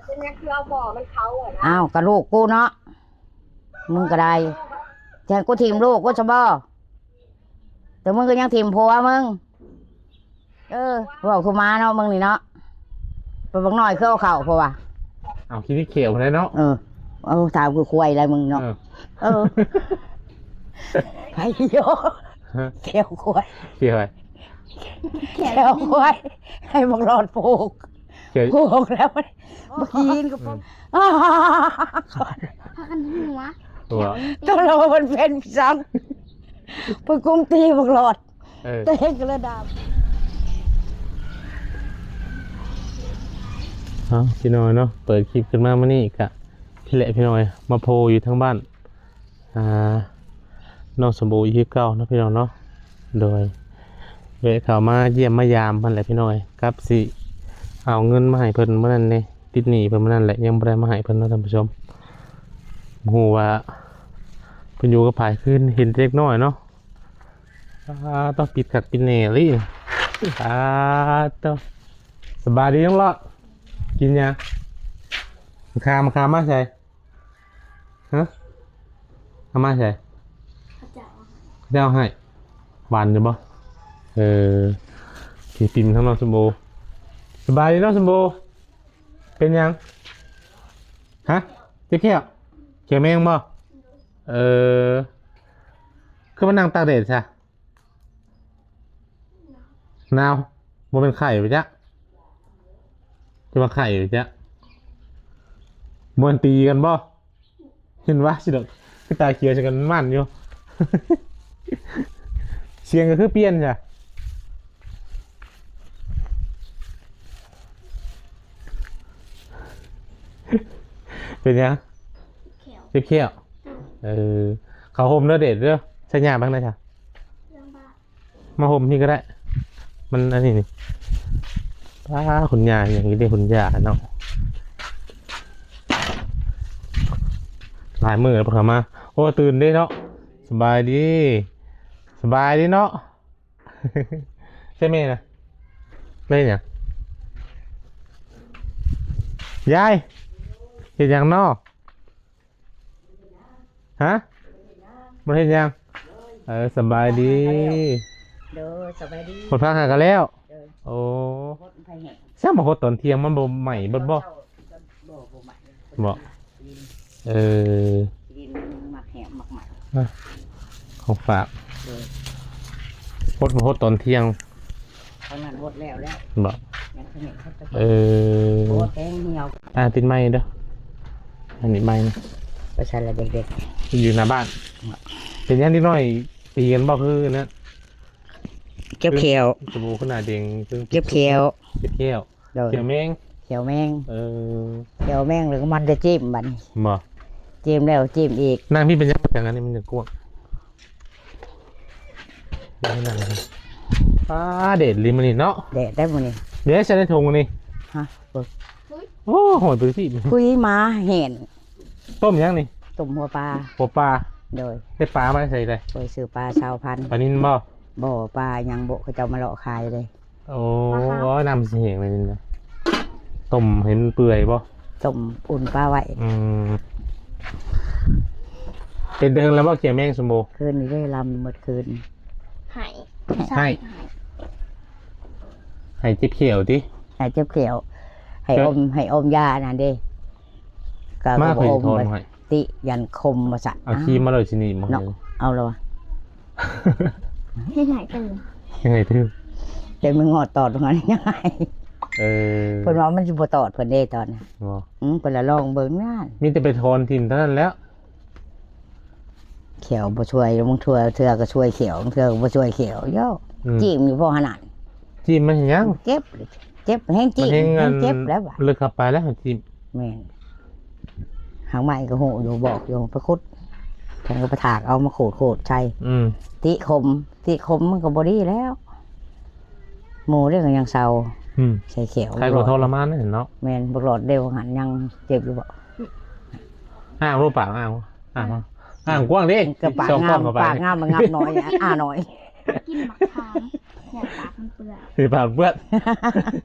ເປັນຫຍັງຄືເອົາພໍ່ມັນເຂົາຫັ້ນນະ? ອ້າວ ກະລູກກູເນາະ ມຶງກະໄດ້ ແທນກູຖິ້ມລູກກູຊະບໍ? ແຕ່ມຶງກະຍັງຖິ້ມຜົວມຶງ. ເອີ ເວົ້າຄືໝາເນາະ ມຶງນີ້ເນາະ ໄປບັກນ້ອຍຄືເອົາເຂົ້າ ເພາະວ່າ ເອົາຂີ້ເຂົ້າຫັ້ນແຫຼະເນາະ. ເອີ ເອົາ ຖາມຄືຄວາຍແຫຼະມຶງເນາະ. ເອີ ເອີ ໄປໂຍ ຮະ? ແຂ້ວຄວາຍ ແຂ້ວໃຜ? ແຂ້ວຄວາຍ ໃຫ້ບັກຫຼອດຜູກ ແຂ້ວຜູກແລ້ວ ບັກຂີ້ຫີນກໍ ອືມ ອ້າ ພາກັນຫົວ ຕົວລະມັນເປັນສັງ ເພິ່ນກຸມຕີບັກຫຼອດ ເອີ ຕົວເອງກໍເລີຍດຳ. ເອົາ ພີ່ນ້ອງເນາະ ເປີດຄລິບຂຶ້ນມາມື້ນີ້ກະ ພີ້ແຫຼະພີ່ນ້ອງ ມາໂພຢູ່ທາງບ້ານ ອ່າ ນ້ອງສົມບູອີກຄືເກົ່າເນາະພີ່ນ້ອງເນາະ. ໂດຍ ແວະເຂົ້າມາຢ້ຽມມາຢາມເພິ່ນແຫຼະພີ່ນ້ອງ ກັບຊິເອົາເງິນມາໃຫ້ເພິ່ນມື້ນັ້ນເດ້ ຕິດໜີ້ເພິ່ນມື້ນັ້ນແຫຼະ ຍັງບໍ່ໄດ້ມາໃຫ້ເພິ່ນເນາະທ່ານຜູ້ຊົມ. ບໍ່ຮູ້ວ່າເພິ່ນຢູ່ກັບໃຜ ຄືເຫັນເດັກນ້ອຍເນາະ. ອ່າ ຕ້ອງປິດຄັກປິດແນ່ອີ່ຫຼີ. ອ່າ ໂຕ ສະບາຍດີນ້ອງຫຼອດ ກິນຫຍັງ? ມະຂາມ ມະຂາມມາໃສ? ຮະ? ເອົາມາໃສ? ເຂົາເຈົ້າເອົາໃຫ້ ເຂົາເຈົ້າເອົາໃຫ້. ຫວານຢູ່ບໍ່? ເອີ ຊິຕິມທາງນ້ອງສົມບູ. ສະບາຍດີນ້ອງສົມບູ. ເປັນຫຍັງ? ຮະ? ເຈັບແຂ້ວ? ແຂ້ວແມງບໍ່? ເອີ ຄືມານັ່ງຕາກແດດຊະ? ໜາວ ບໍ່ແມ່ນໄຂ້ບໍ່ຈັກ? ຈະວ່າໄຂ້ບໍ່ຈັກ? ບໍ່ແມ່ນຕີກັນບໍ່? ເຫັນວ່າຊິດອກ ຄືຕາຂຽວຊະກັນໝັ້ນຢູ່ ສຽງກໍຄືປ່ຽນຊະ. ເປັນຫຍັງ? ແຂ້ວ ເຈັບແຂ້ວ. ເອີ ເຂົ້າຮົ່ມເດີເດດເດີ ໃສ່ຫຍ້າບັງໄດ້ຊະ. ມາຮົ່ມພີ້ກໍໄດ້ ມັນອັນນີ້ນີ້. ປ້າ ຄຸນຍ່າຫຍັງຢູ່ເດ້ ຄຸນຍ່າເນາະ ຫຼາຍມື້ແລ້ວບໍ່ເຂົ້າມາ. ໂອ້ ຕື່ນເດ້ເນາະ. ສະບາຍດີ ສະບາຍດີເນາະ. ໃຊ່ແມ່ນະ ໄປເຮັດຫຍັງ? ຍາຍ ເຮັດຫຍັງເນາະ? ຮະ? ບໍ່ເຮັດຫຍັງ. ເອີ ສະບາຍດີ. ໂດຍ ສະບາຍດີ. ຫົດຜັກຫາກະແລ້ວ. ໂດຍ. ໂອ້ ຫົດໃຜແຫ້ງ. ຊ້ຳມາຫົດຕອນທ່ຽງ ມັນບໍ່ໄໝ້ເບິດບໍ່? ບໍ່ ບໍ່ໄໝ້. ບໍ່. ເອີ ດິນມັກແຫ້ງມັກໄໝ້. ອະ ຂອງຝາກ. ໂດຍ. ຫົດ ຫົດຕອນທ່ຽງ. ທາງນັ້ນຫົດແລ້ວແລ້ວ. ບໍ່. ຍັງບໍ່ເຫັນ. ເອີ ບໍ່ແຂງຫ່ຽວ. ອ່າ ຕິດໄມ້ເດີ ອັນນີ້ໄມ້ນະ. ໄປໃສລະເດັກໆ? ຢູ່ໜ້າບ້ານ. ເປັນຫຍັງເດັກນ້ອຍຕີກັນບໍ່? ຄືນັ້ນ ເຈັບແຂ້ວ. ສະບູຂະໜາດເດັງ ເຈັບແຂ້ວ ເຈັບແຂ້ວ. ໂດຍ. ແຂ້ວແມງ ແຂ້ວແມງ. ເອີ ແຂ້ວແມງ ແລ້ວກໍມັນຈະເຈັບບັດນີ້. ບໍ່ ເຈັບແລ້ວເຈັບອີກ. ນັ່ງພີ້ເປັນຫຍັງ? ຈັ່ງອັນນີ້ມັນຈະກວ້າງ. ອ່າ ແດດລີມື້ນີ້ເນາະ. ແດດໄດ໋ມື້ນີ້. ເດ້ ໃສ່ໃນຖົງນີ້. ຮະ? ເບິ່ງ. ໂອ້ ໂຫຍ ເບິ່ງຊິ. ຄຸຍໝາແຫ້ງ. ຕົ້ມຫຍັງນີ້? ຕົ້ມຫົວປາ. ຫົວປາ. ໂດຍ. ໄດ້ປາມາໃສໄດ້? ຂ້ອຍຊື້ປາຊາວພັນ. ປານິນບໍ່? ບໍ່ ປາຫຍັງບຸ ເຂົາເຈົ້າມາເລາະຂາຍເດ້. ໂອ້ ປາຂາວ. ໂອ້ຍ ນ້ຳຊິແຫ້ງເລີຍນີ້ນະ. ຕົ້ມໃຫ້ມັນເປື່ອຍບໍ່? ຕົ້ມອຸ່ນປາໄວ້. ອືມ ເປັນເຖິງແລ້ວບໍ່ ແຂ້ວແມງສົມບູ? ຄືນນີ້ໄດ້ລຳໝົດຄືນ. ໄຫ້ ໄຫ້ ໄຫ້ເຈັບແຂ້ວຕິ? ໄຫ້ເຈັບແຂ້ວ ໃຫ້ອົມ ໃຫ້ອົມຢາອັນນັ້ນເດ້. ກໍມາ ກໍບໍ່ອົມ ຂ້ອຍຖອນໃຫ້. ຕິ ຢ້ານຄົມວ່າຊັ້ນ. ເອົາຄຣີມມາເລີຍຊິໜີບບໍ່? ເນາະ ເອົາແລ້ວວ່າ ເຮັດໃຫ້ຕື່ມ ເຮັດໃຫ້ຕື່ມ. ແຕ່ມັນງອດຕອດຕົງນັ້ນຍັງໄຫ້. ເອີ ເພິ່ນວ່າມັນຊິບໍ່ຕອດເພິ່ນເດ້ຕອນນັ້ນ. ບໍ່ ອືມ ເພິ່ນລະລອງເບິ່ງນັ້ນ. ມີແຕ່ໄປຖອນຖິ້ມເທົ່ານັ້ນແຫຼະ. ແຂ້ວບໍ່ຊ່ວຍ ບາງເທື່ອ ເທື່ອກໍຊ່ວຍແຂ້ວ ບາງເທື່ອກໍບໍ່ຊ່ວຍແຂ້ວ. ໂຢ ອືມ ຈີ້ມຢູ່ພໍຂະໜາດ. ຈີ້ມມັນເຮັດຫຍັງ? ເຈັບ ເຈັບແຮງຈີ້ມ ມັນແຮງ ແຮງເຈັບແລ້ວ. ເລິກເຂົ້າໄປແລ້ວຈີ້ມ. ແມ່ນ. ຫາກໄມ້ກໍຮູ້ຢູ່ ບອກຢູ່ ໄປຂຸດ ເພິ່ນກໍໄປຖາກເອົາມາຂູດໆໃສ່. ອືມ ຕິຄົມ ຕິຄົມມັນກໍບໍ່ດີແລ້ວ. ໝູ່ເດ້ກໍຍັງເຊົາ. ອືມ ໃສ່ແຂ້ວ ໃຄກໍທໍລະມານເນາະ. ແມ່ນ ບັກຫຼອດເດ້ ວ່າຫັ້ນຍັງເຈັບຢູ່ບໍ? ອ້າງຮູບປາກ ອ້າງ ອ້າງ ອ້າງກວ້າງເດ້. ກໍປາກງາມ ປາກງາມ ມັນງາມໜ້ອຍ ອ້າໜ້ອຍ. ກິນໝາກຂາມ ຢ້ານປາກມັນເປື້ອນ ຊິປາກເປື້ອນ.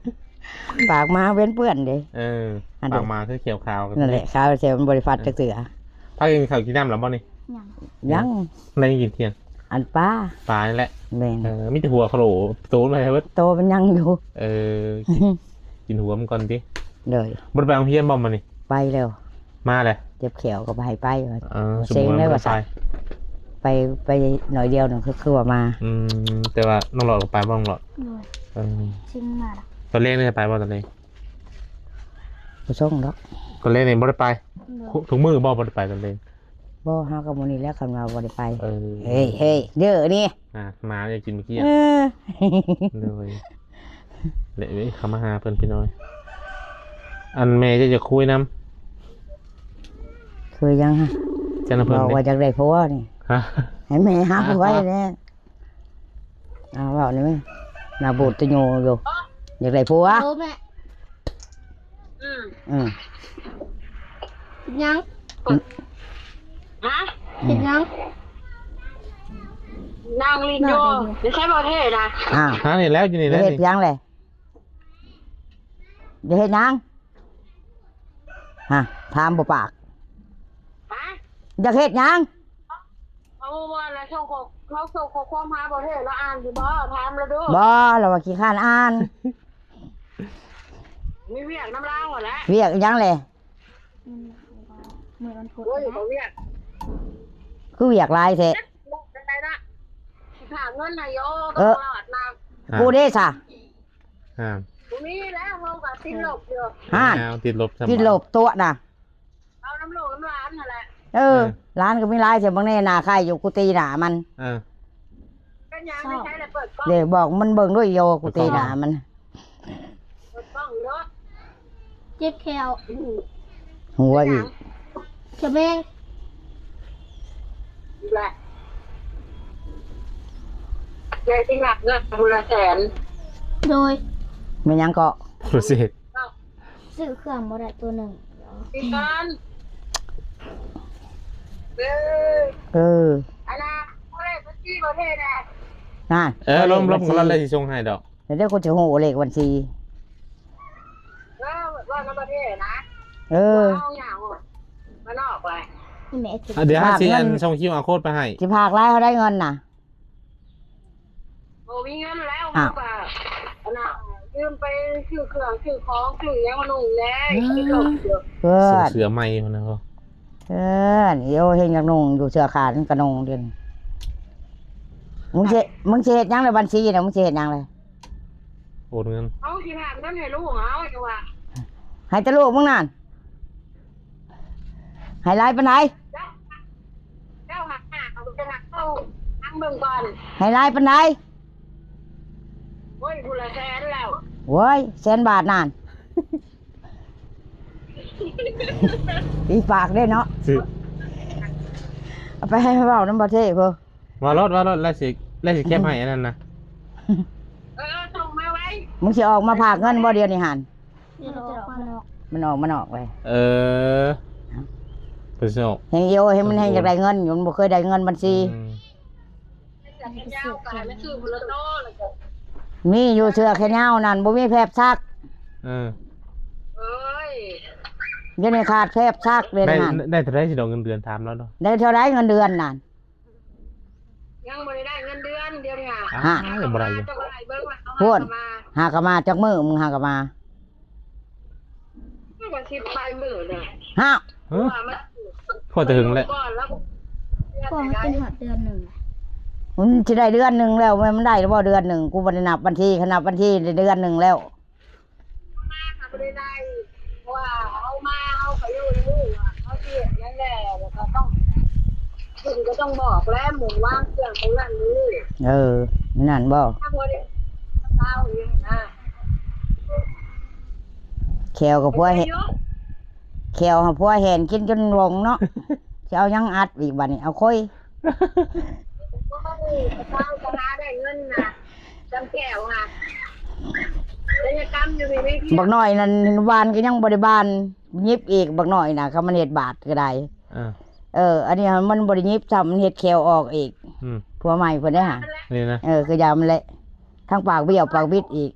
ປາກໝາເປັນເປື້ອນເດ້. ເອີ ອັນເດ້ ປາກໝາຄືຂຽວຂາວກັນ ນັ້ນແຫຼະ ຂາວແທ້ ມັນບໍ່ໄດ້ຟັດຈັກເທື່ອ. ພາກັນກິນເຂົ້າກິນນ້ຳແລ້ວບໍ່ນີ້? ຍັງ ຍັງ ໄດ້ກິນທ່ຽງ ອັນປາ ປານີ້ແຫຼະ. ແມ່ນ ເອີ ມີແຕ່ຫົວຂະໂຫຼ ໂຕມັນໄປເບິດ ໂຕມັນຍັງຢູ່. ເອີ ກິນ ກິນຫົວມັນກ່ອນຕິ. ໂດຍ ບໍ່ໄດ້ໄປໂຮງຮຽນບໍ່ມື້ນີ້? ໄປແລ້ວ ມາແລ້ວ ເຈັບແຂ້ວກໍບໍ່ໃຫ້ໄປວ່າ. ເອີ ເຊັງເລີຍວ່າ ໄປ ໄປໜ້ອຍດຽວໜຶ່ງ ຄື ຄືວ່າມາ. ອືມ ແຕ່ວ່ານ້ອງຫຼອດກໍໄປບໍ່ ນ້ອງຫຼອດ? ໂດຍ ເອີ ເຊັງມາລະ. ຕອນແລງນີ້ໄປບໍ່ຕອນແລງ? ບໍ່ສົ່ງດອກ ຕອນແລງນີ້ບໍ່ໄດ້ໄປ. ໂດຍ ທຸກມື້ບໍ່ ບໍ່ໄດ້ໄປຕອນແລງ? ບໍ່ ເຮົາກໍມື້ນີ້ແຫຼະ ຄັນວ່າບໍ່ໄດ້ໄປ. ເອີ ເຮີ້ຍ ເຮີ້ຍ ເດີນີ້ ອ່າ ໝາຢາກກິນໝາກກ້ຽງ. ເອີ ໂດຍ ແລະເວີຍ ເຂົ້າມາຫາເພິ່ນພີ່ນ້ອງ. ອັນແມ່ເຈົ້າຢາກຄຸຍນຳ ຄຸຍຫຍັງ? ເຈົ້ານຳເພິ່ນ ບອກວ່າຢາກໄດ້ຜົວນີ້. ຮະ ໃຫ້ແມ່ຫາຜົວໃຫ້ແດ່. ອ້າວ ເວົ້ານີ້ແມ່ ໜ້າບູດຕະໂຍຢູ່ ຢາກໄດ້ຜົວ. ໂອ້ແມ່ ອືມ ອືມ ເຮັດຫຍັງ? ຮະ ເຮັດຫຍັງ? ນັ່ງຫຼິ້ນຢູ່ ຢູ່ໃສບໍ່ເທ່ນະ? ອ້າວ ຫານີ້ແລ້ວ ຢູ່ນີ້ແລ້ວ ເຮັດຫຍັງແຫຼະ? ຢາກເຮັດຫຍັງ? ຮະ ຖາມບໍ່ປາກ. ຮະ ຢາກເຮັດຫຍັງ? ເອົາວ່າລະ ສົ່ງຂໍ້ ເຮົາສົ່ງຂໍ້ຄວາມຫາບໍ່ເທ່ ລາວອ່ານຢູ່ບໍ່? ຖາມລາວດູ. ບໍ່ ລາວວ່າຂີ້ຄ້ານອ່ານ. ມີວຽກນຳລາວຫັ້ນແຫຼະ. ວຽກຫຍັງແຫຼະ? ອືມ ມື້ວັນພຸດ. ໂອ້ຍ ບໍ່ວຽກ ຄືວຽກຫຼາຍແທ້. ຈັ່ງໃດນະ ຊິຫາເງິນໃຫ້ໂຍ ເອີ ຕະຫຼອດນະ. ກູເດ້ຊະ ອ່າ ບໍ່ມີແລ້ວ ເຮົາກໍຕິດລົບຢູ່. ຫັ້ນ ຕິດລົບ ຕິດລົບຕົວະນະ. ເອົານຳລູກນຳຫຼານຫັ້ນແຫຼະ. ເອີ ເອີ ຫຼານກໍມີຫຼາຍແທ້ ເບິ່ງແນ່ ໜ້າຄ້າຍຢູ່ ກູຕີໜ້າມັນ. ເອີ ເປັນຫຍັງ? ໃຊ້ແລ້ວເປີດກ້ອງ ເດ້ ບອກມັນເບິ່ງດ້ວຍໂຍ ກູຕີໜ້າມັນ. ເປີດກ້ອງເນາະ ເຈັບແຂ້ວ ອືມ ຫົວອີກ ເປັນຫຍັງ? ຂະແມງ ອີກແລ້ວ ແມ່ຊິຮັບເງິນຜູ້ລະແສນ. ໂດຍ ແມ່ນຫຍັງເກາະ? ຜູ້ລະແສນ ຊື້ເຄື່ອງບໍ່ໄດ້ຕົວໜຶ່ງ. ຊິກ່ອນ ເອີ ເອີ ອັນນ່າ ເອົາເລກບັນຊີບໍ່ເທ່ແດ່. ນັ້ນ ເອີ ລົມໆ ກໍລະໄດ້ຊິສົ່ງໃຫ້ດອກ. ແລ້ວເດີ ກູຈະຮູ້ເລກບັນຊີ. ເອີ ວ່ານຳປະເທດນະ. ເອີ ເຮົາຍ່າງອອກມານອກໄປ. ອ່ະ ດຽວເຮົາຊິ ຊິຝາກເງິນ ອັນ ສົ່ງຄິວອາໂຄດໄປໃຫ້. ຊິຝາກຫຼາຍເທົ່າໃດເງິນນະ? ບໍ່ມີເງິນແລ້ວ. ອ້າວ ເຮົາກໍ ອັນນ່າ ຢືມໄປຊື້ເຄື່ອງຊື້ຂອງ ຊື້ຫຍັງມານຸ່ງແດ່. ເອີ ເສື້ອໃໝ່ພຸ້ນນະ. ເອີ ໂອ້ ເຮັດຫຍັງນຸ່ງຢູ່ ເສື້ອຂາດມັນກະນຸ່ງເດ. ມຶງຊິ ມຶງຊິເຮັດຫຍັງໃນບັນຊີນະ? ມຶງຊິເຮັດຫຍັງລະ? ໂອນເງິນ. ເອົາ ຊິຝາກເງິນໃຫ້ລູກເຮົາຢູ່ວ່າ. ໃຫ້ແຕ່ລູກມຶງນັ້ນ. ໃຫ້ຫຼາຍປານໃດ? ເຈົ້າ ເຈົ້າຫາເອົາໄປຮັກເອົາທາງເບິ່ງກ່ອນ. ໃຫ້ຫຼາຍປານໃດ? ໂອ້ຍ ຜູ້ລະແສນແລ້ວ. ໂອ້ຍ ແສນບາດນັ້ນ. ອີປາກເດ້ເນາະ ເອົາໄປໃຫ້ເວົ້ານຳບໍ່ເທ່ເພິ່ນ. ວ່າໂລດ ວ່າໂລດ ແລ້ວຊິ ແລ້ວຊິເກັບໃຫ້ອັນນັ້ນນະ. ເອີ ສົ່ງມາໄວ. ມຶງຊິອອກມາຝາກເງິນບໍ່ດຽວນີ້ຫັ້ນ? ມັນອອກມານອກ ມັນອອກມານອກເລີຍ. ເອີ ເພິ່ນຊິອອກ ແຮງໂຍ ແຮງມັນແຮງຢາກໄດ້ເງິນຢູ່ ມັນບໍ່ເຄີຍໄດ້ເງິນບັນຊີ. ອືມ ມີຢູ່ເສື້ອແຂນຍາວນັ້ນ ບໍ່ມີແຟບຊັກ. ເອີ ເອີຍ ດຽວນີ້ຂາດແຟບຊັກເດ້. ໄດ້ ນັ້ນ ໄດ້ເທົ່າໃດຊິດອກເງິນເດືອນ? ຖາມລາວເນາະ. ໄດ້ເທົ່າໃດເງິນເດືອນນັ້ນ? ຍັງບໍ່ໄດ້ໄດ້ເງິນເດືອນ ດຽວນີ້ຫາ. ຫາ ຍັງບໍ່ໄດ້ຢູ່. ເຈົ້າກໍໄລ່ເບິ່ງວ່າເອົາ ພຸ້ນ ມາ ຫາກໍມາຈັກມື້ ມຶງຫາກໍມາ. ມັນກໍສິບປາຍມື້ແຫຼະ. ຫາ ເອີ ພໍແຕ່ເຖິງແຫຼະ. ພໍໃຫ້ເປັນຮອດເດືອນໜຶ່ງ ມັນຊິໄດ້ເດືອນໜຶ່ງແລ້ວ. ແມ່ນມັນໄດ້ແລ້ວບໍ່ເດືອນໜຶ່ງ? ກູບໍ່ໄດ້ນັບວັນທີ ຄັນນັບວັນທີໄດ້ເດືອນໜຶ່ງແລ້ວ. ມາກໍບໍ່ໄດ້ໄດ້ ເພາະວ່າເຮົາມາ ເຮົາກໍຢູ່ໃນຮູ້ວ່າເຮົາຊິເຮັດຫຍັງແດ່ ແລ້ວກໍຕ້ອງ ເພິ່ນກໍຕ້ອງບອກແຫຼະ ໝູ່ວາງເຄື່ອງຂອງນັ້ນນີ້. ເອີ ນັ້ນບໍ່? ຖ້າບໍ່ໄດ້ ລາວເອງນະ. ແຂ້ວກໍຜົວແຫ- ແຂ້ວຫາຜົວແຫນກິນຈົນວົງເນາະ. ຊິເອົາຫຍັງອັດອີກບັດນີ້? ເອົາຄົຍ. ໂອ້ຍ ເຮົາກໍຫາໄດ້ເງິນນະ ຈຳແກ້ວຫາ ໄລຍະກຳຢູ່ນີ້. ບັກນ້ອຍນັ້ນຫວ່ານກໍຍັງບໍ່ໄດ້ບານ ຫຍິບອີກ ບັກນ້ອຍນະ ຄັນມັນເຮັດບາດກໍໄດ້. ເອີ ເອີ ອັນນີ້ມັນບໍ່ໄດ້ຫຍິບຊ້ຳ ມັນເຮັດແຂ້ວອອກອີກ. ອືມ ຜົວໃໝ່ເພິ່ນໄດ້ຫາ ນີ້ນະ. ເອີ ຄືຢ່າມັນແຫຼະ ທັງປາກບ້ຽວປາກບິດອີກ.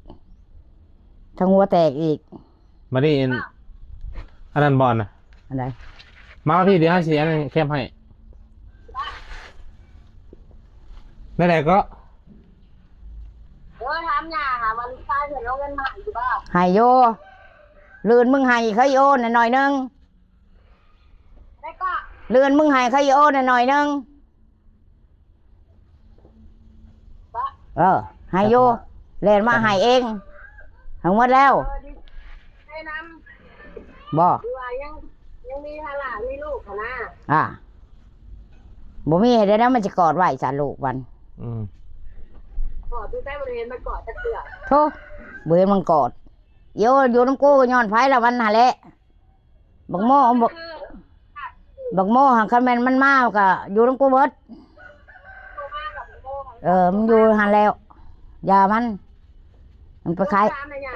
ທັງຫົວແຕກອີກ. ມານີ້ອັນ ອັນນັ້ນບໍ່ ອັນນະ ອັນໃດ? ມາພີ່ ດຽວໃຫ້ຊິອັນນັ້ນແຄມໃຫ້. ແນວໃດເກາະ? ເອີ ຖາມຍ່າຫາວ່າລູກຊາຍເພິ່ນເອົາເງິນມາໃຫ້ຢູ່ບໍ່? ໃຫ້ຢູ່. ລື່ນມຶງໃຫ້ເຄີຍໂອນໃຫ້ໜ້ອຍໜຶ່ງ. ໄດ້ເກາະ? ລື່ນມຶງໃຫ້ເຄີຍໂອນໃຫ້ໜ້ອຍໜຶ່ງ. ເອີ ໃຫ້ຢູ່. ແລ່ນມາໃຫ້ເອງ ທັງໝົດແລ້ວ. ເອີ ດີໃຈນຳ. ບໍ່ ຄືວ່າຍັງ ຍັງມີພາລະ ມີລູກຫັ້ນນະ. ອ່າ ບໍ່ມີໃຫ້ໄດ້ນະ ມັນຊິກອດໄວ້ຊະລູກມັນ. ອືມ ກອດຢູ່ໃສ ບໍ່ໄດ້ເຫັນມັນກອດຈັກເທື່ອ. ໂທ້ ບໍ່ເຫັນມັນກອດ. ໂອ້ ຢູ່ນຳກູກໍຍ້ອນໃຜລະ ມັນຫັ້ນແຫຼະ. ບັກໂມ ບັກ ບັກໂມຫັ້ນ ຄັນແມ່ນມັນມາກໍຢູ່ນຳກູເບິດ. ເອີ ມັນຢູ່ຫັ້ນແລ້ວ ຢ່າມັນ ມັນໄປຂາຍ. ຖາມແດ່ຍ່າ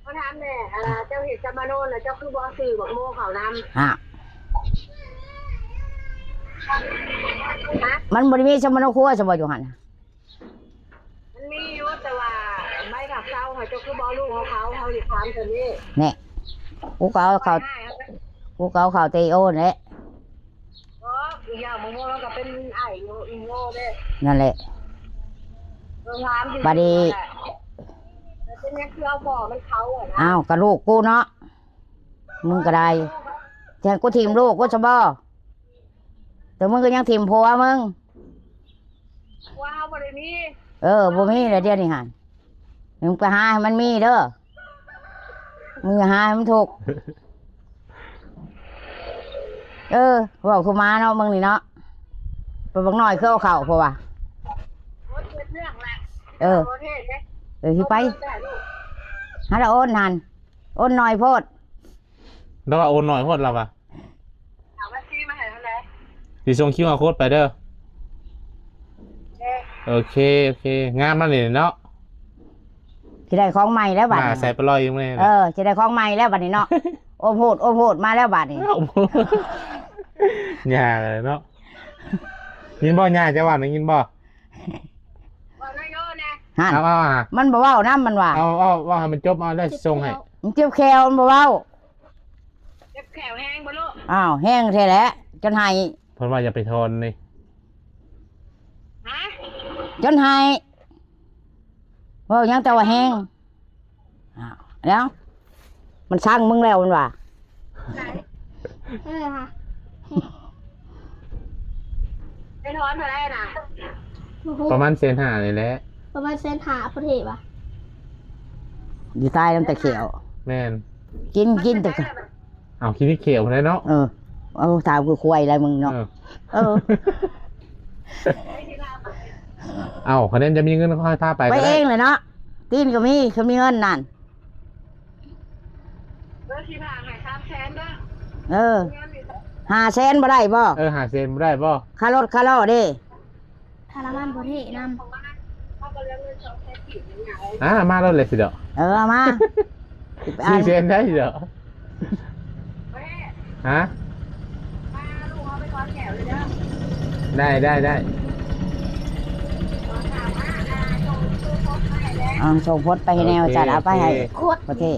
ຂໍຖາມແດ່ ອັນ ເຈົ້າເຮັດສຳມະໂນນະ ເຈົ້າຄືບໍ່ເອົາຊື່ບັກໂມເຂົ້ານຳ? ຮະ ມັນບໍ່ໄດ້ມີສຳມະໂນຄົວຊະບໍ່ຢູ່ຫັ້ນນະ? ມັນມີຢູ່ ແຕ່ວ່າໃບຂັບເຊົາຫັ້ນ ເຈົ້າຄືບໍ່ເອົາລູກເຮົາເຂົ້າ? ເຮົາຢາກຖາມເທົ່ານີ້. ແນ່ ກູກໍເອົາເຂົ້າ ກູກໍເອົາເຂົ້າແຕ່ອີໂອນແຫຼະ. ບໍ່ ອີກຢ່າງບັກໂມມັນກໍເປັນອ້າຍອີໂອເດ້. ນັ້ນແຫຼະ ເອີ ຖາມຢູ່ ບັດນີ້ ແລ້ວເປັນຫຍັງຄືເອົາພໍ່ມັນເຂົ້າຫັ້ນນະ? ອ້າວ ກໍລູກກູເນາະ ມຶງກໍໄດ້ ແທນກູຖິ້ມລູກກູຊະບໍ່? ແຕ່ມຶງກໍຍັງຖິ້ມຜົວມຶງ. ຜົວເຮົາບໍ່ໄດ້ມີ. ເອີ ບໍ່ມີແລ້ວດຽວນີ້ຫັ້ນ ມຶງໄປຫາໃຫ້ມັນມີເດີ ມຶງຢ່າຫາໃຫ້ມັນທຸກ. ເອີ ເວົ້າຄືໝາເນາະ ມຶງນີ້ເນາະ ໄປບັກນ້ອຍຄືເອົາເຂົ້າ ເພາະວ່າ ໂອ້ຍ ເຮັດເລື່ອງລະ ເອີ ເອົາປະເທດເດ້. ເອີ ຊິໄປ ເອົາເງິນໄດ້ລູກ ຫັ້ນລະໂອນຫັ້ນ ໂອນໜ້ອຍໂພດ ລາວວ່າໂອນໜ້ອຍໂພດ ລາວວ່າ. ເອົາບັນຊີມາໃຫ້ເຮົາແດ່ ຊິສົ່ງຄິວອາໂຄດໄປເດີ. ໂອເຄ ໂອເຄ ງາມແລ້ວນີ້ເນາະ ຊິໄດ້ຂອງໃໝ່ແລ້ວບັດນີ້ ໜ້າໃສປະຫຼອຍຢູ່ມື້ນີ້. ເອີ ຊິໄດ້ຂອງໃໝ່ແລ້ວບັດນີ້ເນາະ ໂອບໂຫດ ໂອບໂຫດມາແລ້ວບັດນີ້. ຍາກເລີຍເນາະ ຍິນບໍ່ ຍາກ ເຈົ້າວ່າໄດ້ຍິນບໍ່? ເວົ້ານ້ອຍໂຍແດ່ ຫັ້ນ ເອົາ ເອົາ ມັນບໍ່ເວົ້ານຳ ມັນວ່າ ເອົາ ເອົາ ເວົ້າໃຫ້ມັນຈົບ ເອົາ ແລ້ວຊິສົ່ງໃຫ້. ມັນເຈັບແຂ້ວ ມັນບໍ່ເວົ້າ. ເຈັບແຂ້ວແຮງບໍ່ລູກ? ອ້າວ ແຮງແທ້ແຫຼະ ຈົນໄຫ້. ເພິ່ນວ່າຢ່າໄປຖອນນີ້ ຮະ? ຈົນໄຫ້ ເວົ້າຫຍັງແຕ່ວ່າແຮງ. ອ້າວ ແລ້ວ ມັນຊັງມຶງແລ້ວ ມັນວ່າ. ເອີ ຮະ ໄປຖອນເທົ່າໃດນະ? ປະມານແສນຫ້ານີ້ແຫຼະ ປະມານແສນຫ້າ ປະເທດວ່າ ຢູ່ຕາຍນຳແຕ່ແຂ້ວ. ແມ່ນ ກິນ ກິນແຕ່ ເອົາ ກິນແຕ່ແຂ້ວພຸ້ນແຫຼະເນາະ. ເອີ ເອົາ ຖາມຄືຄວາຍແລ້ວມຶງເນາະ. ເອີ ເອີ ເອົາ ຄັນແມ່ນຈະມີເງິນ ຄ່ອຍພາໄປ ໄປເອງແຫຼະເນາະ ຕີນກໍມີ ຄັນມີເງິນນັ້ນ. ເອີ ຊິພາໃຫ້ສາມແສນເດີ. ເອີ ຫ້າແສນບໍ່ໄດ້ບໍ່? ເອີ ຫ້າແສນບໍ່ໄດ້ບໍ່? ຄ່າລົດຄ່າລໍ້ເດ້ ຄ່ານ້ຳມັນບໍ່ເທນຳ. ອ່າ ມາໂລດເລີຍຊິດອກ. ເອີ ມາ ສີ່ແສນໄດ້ດອກ. ຮະ? ໄດ້ ໄດ້ ໄດ້. ອ່າ ສົ່ງໂພດໄປໃຫ້ແນ່ ໂອເຄ ວ່າຊັ້ນ ເອົາໄປໃຫ້ ໂອເຄ ປະເທດ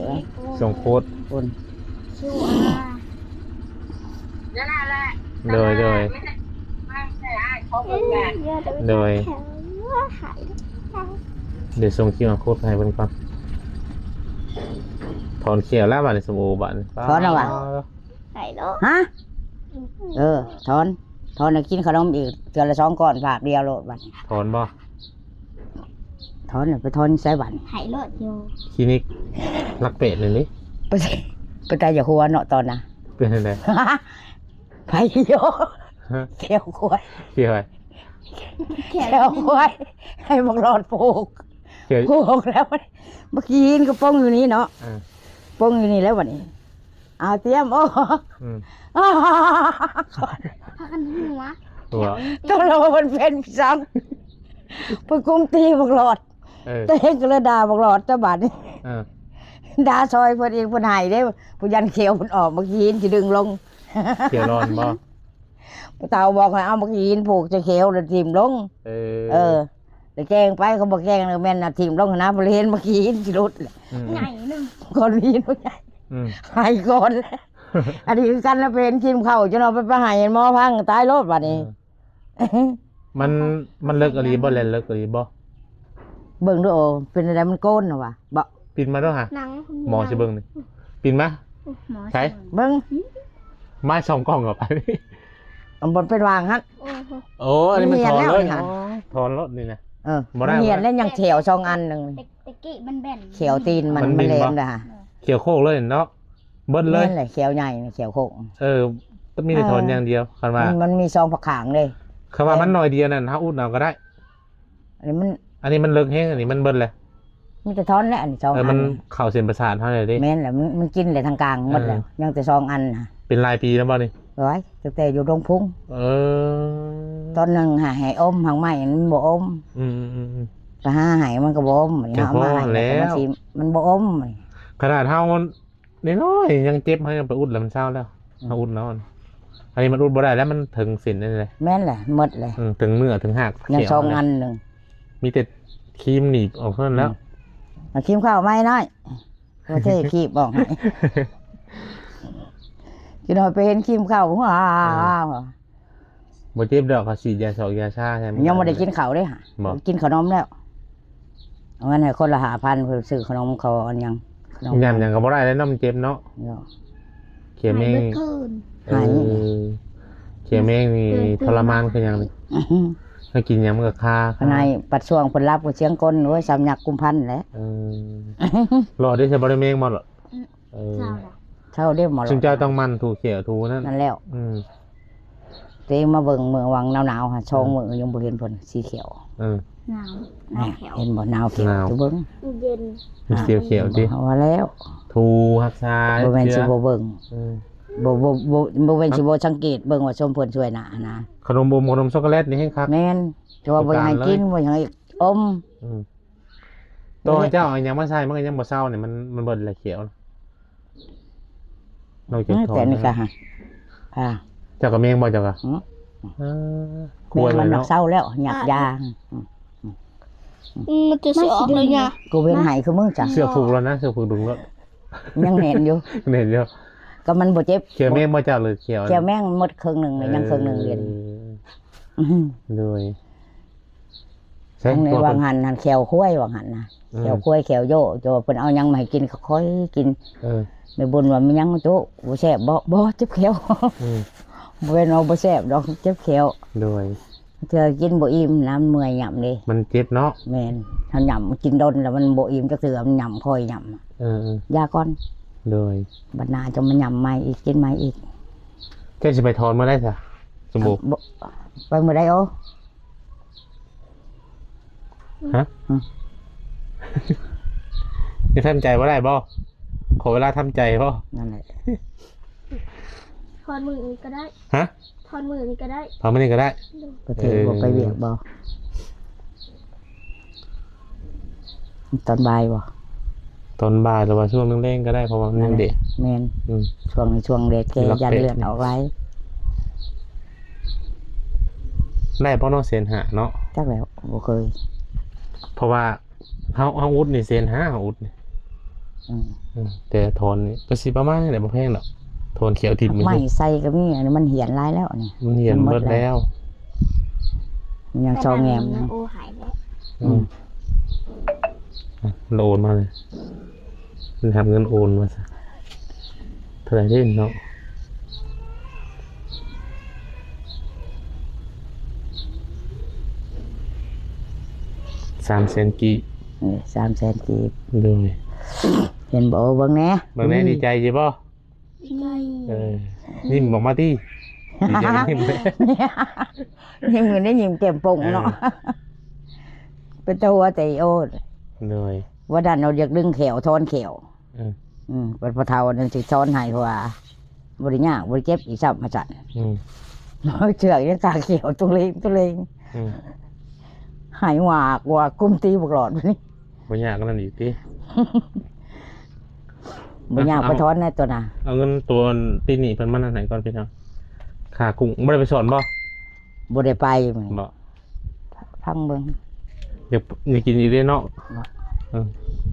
ສົ່ງໂພດ ພຸ້ນ ໂດຍ ໂດຍ ໂດຍ ດຽວສົ່ງຄິວອາໂຄດໄປໃຫ້ເພິ່ນກ່ອນ. ຖອນແຂ້ວແລ້ວບາດນີ້ ສົມໂອບາດນີ້ ຖອນແລ້ວຫວາ? ໄດ້ໂລດ ຮະ? ເອີ ຖອນ ຖອນແລ້ວກິນຂະໜົມອີກເທື່ອລະສອງກ້ອນ ພາບດຽວໂລດບາດນີ້. ຖອນບໍ່? ຖອນແລ້ວໄປຖອນໃສບາດນີ້? ໃຫ້ໂລດຢູ່ຄລີນິກຫຼັກແປດນີ້ເດ້. ໄປ ໄປຕາຍຢາກຫົວເນາະຕອນນະ. ເປັນຈັ່ງໃດ? ໄປຢູ່ ຮະ? ແຂ້ວຄວາຍ ແຂ້ວ ແຂ້ວຄວາຍ ໃຫ້ບັກຫຼອດຜູກ ແຂ້ວຜູກແລ້ວ ບັກຂີ້ຫີນກໍປົງຢູ່ນີ້ເນາະ. ເອີ ປົງຢູ່ນີ້ແລ້ວບັດນີ້. ເອົາ ຕຽມອອກ ອືມ ພາກັນຫົວ ຫົວ ຕົກລົງວ່າມັນເປັນສັງ ເພິ່ນກຸມຕີບັກຫຼອດ. ເອີ ຕົວເອງກໍເລີຍດ່າບັກຫຼອດແຕ່ບາດນີ້. ເອີ ດ່າຊ່ອຍເພິ່ນອີກ ເພິ່ນໃຫ້ເດ້ ຜູ້ຢັນຂຽວເພິ່ນອອກ ບັກຫີນຊິດຶງລົງ ຂຽວຮ້ອນບໍ່? ຜູ້ເຖົ້າບອກໃຫ້ເອົາບັກຫີນຜູກໃສ່ຂຽວແລ້ວຖິ້ມລົງ. ເອີ ເອີ ແລ້ວແກງໄປ ເຂົາບໍ່ແກງແລ້ວແມ່ນນະ ຖິ້ມລົງຫັ້ນນະ ບໍ່ເຫັນ ມາຂີ້ຫີນຂີ້ຫຼຸດແຫຼະ ອືມ ໃຫຍ່ໜຶ່ງ ກ່ອນຫີນມັນໃຫຍ່ ອືມ ໃຫ້ກ່ອນແຫຼະ ອັນນີ້ຄືກັນນະ ໄປເຫັນກິນເຂົ້າ ຈົນເອົາໄປ ໄປໃຫ້ໝໍພັງ ຕາຍໂລດບາດນີ້ ເອີ ມັນ ມັນເລິກອີ່ຫຼີບໍ່ແຫຼະ ເລິກອີ່ຫຼີບໍ່? ເບິ່ງດູ ໂອ ເປັນຈັ່ງໃດ ມັນໂກນຫວາ ບໍ່ ປິ່ນມາດູຫາ ໜັງ ໝໍຊິເບິ່ງນີ້ ປິ່ນມາ ໝໍ ໃສ ຊິເບິ່ງ ເບິ່ງ ມາສອງກ້ອງເຂົ້າໄປ ມັນເປັນຫວ່າງຫັ້ນ ໂອ້ໂຫ ໂອ້ ອັນນີ້ມັນຖອນເລີຍ ມັນເຫັນແລ້ວນີ້ຫາ ອໍ ຖອນໂລດນີ້ນະ ເອີ ບໍ່ໄດ້ ມັນເຫັນແລ້ວ ຍັງແຂວສອງອັນໜຶ່ງ ແຕ່ ແຕ່ກີ້ມັນແບນ ແຂວຕີນມັນ ມັນ ມັນແຫຼມ ເອີ ລະຫາ ແຂວໂຄກເລີຍເນາະ ເບິດເລີຍ ແມ່ນແຫຼະ ແຂວໃຫຍ່ແຂວໂຄກ ເອີ ມີແຕ່ຖອນຢ່າງດຽວ ເອີ ຄັນວ່າ ມັນ ມັນມີສອງພາກຂ້າງເດ້ ຄັນວ່າມັນໜ້ອຍດຽວນັ້ນ ເຮົາອຸດເອົາກໍໄດ້ ອັນນີ້ມັນ ອັນນີ້ມັນເລິກແຮງ ອັນນີ້ມັນເບິດແລ້ວ ມີແຕ່ຖອນແຫຼະ ອັນນີ້ສອງ ເອີ ອັນ ມັນເຂົ້າເສັ້ນປະສາດເຮົາແລ້ວເດ້ ແມ່ນແຫຼະ ມັນ ມັນກິນແຫຼະທາງກາງໝົດແລ້ວ ເອີ ຍັງແຕ່ສອງອັນນະ ເປັນຫຼາຍປີແລ້ວບໍ່ນີ້? ໂອ້ຍ ຕັ້ງແຕ່ຢູ່ດົງພຸງ ເອີ ຕອນໜຶ່ງຫາໃຫ້ອົມ ຫາກໄມ້ມັນບໍ່ອົມ ອືມໆໆ ກໍຫາໃຫ້ມັນກໍບໍ່ອົມ ເອົາມາໃຫ້ແລ້ວ ມັນບໍ່ອົມ ຂະໜາດເຮົາ ນ້ອຍໆ ຍັງເຈັບ ເຮົາຍັງໄປອຸດແລ້ວມັນເຊົາແລ້ວ ອືມ ເຮົາອຸດເນາະ ອັນນີ້ມັນອຸດບໍ່ໄດ້ແລ້ວ ມັນເຖິງເສັ້ນນັ້ນແຫຼະ ແມ່ນແຫຼະ ໝົດເລີຍ ອືມ ເຖິງເນື້ອເຖິງຮາກ ຍັງສອງອັນໜຶ່ງ ມີແຕ່ຄີມໜີບອອກເທົ່ານັ້ນແລ້ວ ອືມ ເອົາຄີມເຂົ້າໃໝ່ໜ້ອຍ ບໍ່ເທຄີມອອກໃຫ້ ກິນເອົາໄປເຫັນຄີມເຂົ້າ ເອີ ບໍ່ເຈັບດອກ ເຂົາສີດຢາຊອກຢາຊາໃຫ້ ຍັງບໍ່ໄດ້ກິນເຂົ້າເດ້ຫະ ບໍ່ ກິນຂະໜົມແລ້ວ ເອົາເງິນໃຫ້ຄົນລະຫ້າພັນ ເພິ່ນຊື້ຂະໜົມເຂົາອັນຫຍັງ ຂະໜົມ ຍາມຫຍັງກໍບໍ່ໄດ້ແລ້ວເນາະ ມັນເຈັບເນາະ ເນາະ ເຂຍແມງ ຫາຍເບິດຄືນ ເອີ ເຂຍແມງນີ້ທໍລະມານຄືຫຍັງນີ້ ໃຫ້ກິນຫຍັງມັນກໍຄາ ພະນາຍປັດຊ່ວງເພິ່ນຫຼັບກໍສຽງກົນ ໂອ້ຍ ສ່ຳຍັກກຸມພັນແຫຼະ ເອີ ຫຼອດເດ້ ຊິບໍ່ໄດ້ແມງບໍ່ຫຼອດ? ອືມ ເອີ ເຊົາແລ້ວ ເຊົາເດ້ໝໍຫຼອດ ຊຸມເຈົ້າຕ້ອງໝັ່ນຖູແຂ້ວຖູນັ້ນ ນັ້ນແລ້ວ ອືມ ຕົວເອງມາເບິ່ງເມື່ອຫວ່າງໜາວໆ ຫາ ສອງ ເອີ ມື້ຍັງບໍ່ເຫັນເພິ່ນສີຂຽວ ເອີ ໜາວ ໜາວແຂ້ວ ເຫັນບໍ່ ໜາວແຂ້ວ ໜາວ ຕົວເບິ່ງ ເຢັນ ມັນຂຽວໆຕິ ເອົາແລ້ວ ຖູຮັກສາ ບໍ່ແມ່ນຊິບໍ່ເບິ່ງ ເອີ ບໍ່ ບໍ່ ບໍ່ ບໍ່ແມ່ນຊິບໍ່ສັງເກດເບິ່ງວ່າຊົມເພິ່ນຊ່ວຍໜ້ານະ ຂະໜົມອົມ ຂະໜົມຊັອກໂກແລັດນີ້ແຮງຄັກ ແມ່ນ ແຕ່ວ່າບໍ່ຢາກໃຫ້ກິນ ບໍ່ຢາກໃຫ້ອົມ ອືມ ໂຕເຈົ້າເອົາຫຍັງມາໃສ່ ມັນກໍຍັງບໍ່ເຊົານີ້ ມັນ ມັນເບິດແລ້ວຂຽວ ນອກຈາກ ເອີ ຖອນ ແຕ່ນີ້ກໍຫາ ອ່າ ເຈົ້າກໍແມງບໍ່ ເຈົ້າກໍ ອືມ ເອີ ແມງມັນ ຄວນເລີຍເນາະ ເຊົາແລ້ວ ຫຍັກຢາ ອືມ ອືມ ມັນຈະຊິອອກເລີຍຫຍາ ກູເວັນໃຫ້ຄືມຶງຈ້ະ ເຊືອກຜູກແລ້ວນະ ເຊືອກຜູກດຶງແລ້ວ ຍັງແໜ້ນຢູ່ ແໜ້ນຢູ່ ກໍມັນບໍ່ເຈັບ ຂຽວແມງບໍ່ ເຈົ້າ ຫຼືຂຽວ ຂຽວແມງໝົດເຄິ່ງໜຶ່ງ ເອີ ຍັງເຄິ່ງໜຶ່ງດຽວນີ້ ໂດຍ ໃສ່ ໃນຫວ່າງຫັ້ນຫັ້ນ ແຂ້ວຄວາຍຫວ່າງຫັ້ນນະ ເອີ ແຂ້ວຄວາຍແຂ້ວໂຢ ແຕ່ວ່າເພິ່ນເອົາຫຍັງມາໃຫ້ກິນກໍຄ່ອຍກິນ ເອີ ແມ່ບຸນວ່າ ແມ່ນຫຍັງໂຕ ບໍ່ແຊບບໍ່? ບໍ່ ເຈັບແຂ້ວ ອືມ ບໍ່ແມ່ນວ່າບໍ່ແຊບດອກ ເຈັບແຂ້ວ ໂດຍ ເທື່ອກິນບໍ່ອີ່ມນະ ເມື່ອຍຫຍ້ຳເດ້ ມັນເຈັບເນາະ ແມ່ນ ຖ້າຫຍ້ຳກິນດົນແລ້ວມັນບໍ່ອີ່ມຈັກເທື່ອ ມັນຫຍ້ຳ ຄ່ອຍຫຍ້ຳ ເອີໆ ຢາກ່ອນ ໂດຍ ບັດໜ້າຈະມາຫຍ້ຳໃໝ່ອີກ ກິນໃໝ່ອີກ ເຈົ້າຊິໄປຖອນມື້ໃດຊະ? ສົມມຸດ ບໍ່ ໄປມື້ໃດເອົາ? ຮະ? ອືມ ຍັງທຳໃຈບໍ່ໄດ້ບໍ່? ຂໍເວລາທຳໃຈບໍ່? ນັ້ນແຫຼະ ຖອນມື້ນີ້ກໍໄດ້ ຮະ? ຖອນມື້ນີ້ກໍໄດ້ ຖອນມື້ນີ້ກໍໄດ້ ປະເທດ ເອີ ບໍ່ໄປວຽກບໍ່? ຕອນບ່າຍບໍ່? ຕອນບ່າຍ ຫຼືວ່າຊ່ວງແລງໆກໍໄດ້ ເພາະວ່າມັນແດດ ແມ່ນ ອືມ ຊ່ວງນີ້ຊ່ວງແດດແກ່ ຢ້ານເລືອດອອກຫຼາຍ ໄດ້ບໍ່ເນາະ ແສນຫ້າເນາະ? ຈັກແລ້ວ ບໍ່ເຄີຍ ເພາະວ່າເຮົາ ເຮົາອຸດນີ້ແສນຫ້າ ເຮົາອຸດນີ້ ອືມ ອືມ ແຕ່ຖອນນີ້ກໍຊິປະມານນີ້ແຫຼະ ບໍ່ແພງດອກ ຖອນຂຽວທິ່ມ ໄມ້ໃສ່ກໍມີ ອັນນີ້ມັນຫຽນຫຼາຍແລ້ວນີ້ ມັນຫຽນໝົດແລ້ວ ມັນຍັງຊອງແງມ ໂອ້ ຫາຍແລ້ວ ອືມ ອືມ ລະໂອນມາເລີຍ ໄດ້ຮັບເງິນໂອນມາຊະ ເທົ່າໃດເດ້ເນາະ? ສາມແສນກີບ ເອີ ສາມແສນກີບ ໂດຍ ເຫັນບໍ່? ເບິ່ງແດ່ ເບິ່ງແດ່ ອືມ ດີໃຈຢູ່ບໍ່? ດີໃຈ ເອີ ຍິ້ມອອກມາຕິ ດີໃຈຍິ້ມ ຍິ້ມກໍໄດ້ຍິ້ມແກ້ມໂປ່ງເນາະ ເອີ ເປັນຕາຫົວແຕ່ ໂອ້ ໂດຍ ວ່ານັ້ນເຮົາຢາກດຶງແຂ້ວ ຖອນແຂ້ວ ອືມ ອືມ ບັດພໍ່ເຖົ້ານັ້ນຊິສອນໃຫ້ ເພາະວ່າບໍ່ໄດ້ຍາກ ບໍ່ໄດ້ເຈັບອີກຊ້ຳ ວ່າຊັ້ນ ອືມ ເຊືອກຍັງຄາແຂ້ວຕຸເລງ ຕຸເລງ ອືມ ໃຫ້ຫວາກ ຫວາກ ກຸມຕີບັກຫຼອດນີ້ ບໍ່ຍາກກວ່ານັ້ນອີກຕິ ບໍ່ຍາກ ໄປຖອນໃນຕົວນະ ເອົາເງິນຕົວຕິດໜີ້ເພິ່ນມານັ້ນໃຫ້ກ່ອນ ພີ່ນ້ອງ ຄ່າກຸ້ງ ບໍ່ໄດ້ໄປສອນບໍ່? ບໍ່ໄດ້ໄປ ບໍ່ ຟັງເບິ່ງ ຢາກ ຢາກກິນອີກເດ້ເນາະ. ເອີ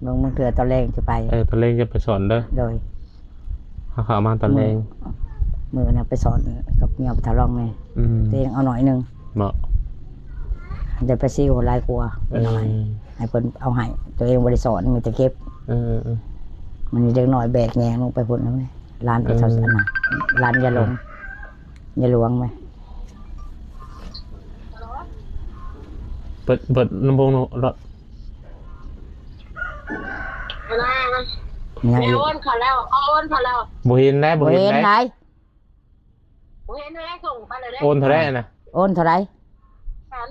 ບາງ ບາງເທື່ອຕອນແລງຈະໄປ. ເອີ ຕອນແລງຈະໄປສອນເດີ. ໂດຍ ເຮົາເຂົ້າມາຕອນແລງ. ມື້ ມື້ນັ້ນໄປສອນກັບຍອບທາລອງແດ່. ອືມ ຕົວເອງເອົາໜ້ອຍໜຶ່ງ. ບໍ່ ໄດ້ປາຊິວຫຼາຍກວ່າ. ເອີ ໜ້ອຍ ໃຫ້ເພິ່ນເອົາໃຫ້. ຕົວເອງບໍ່ໄດ້ສອນ ມີແຕ່ເກັບ. ເອີ ເອີ ມັນມີເດັກນ້ອຍແບກແຍງລົງໄປພຸ້ນ. ຫຼານໄປເທົ່າ ເອີ ອັນນັ້ນ ຫຼານຢາຫຼົງ ເອີ ຢາຫຼວງແມ. ເປີດ ເປີດລຳໂພງໂລດ. ນາງ ແມ່ ແມ່ໂອນເຂົາແລ້ວ ເຂົາໂອນເຂົາແລ້ວ. ບໍ່ເຫັນໄດ໋ ບໍ່ເຫັນໄດ໋. ບໍ່ເຫັນແລ້ວ ສົ່ງໄປແລ້ວເດ້. ໂອນເທົ່າໃດນະ? ໂອນເທົ່າໃດ? ພັນ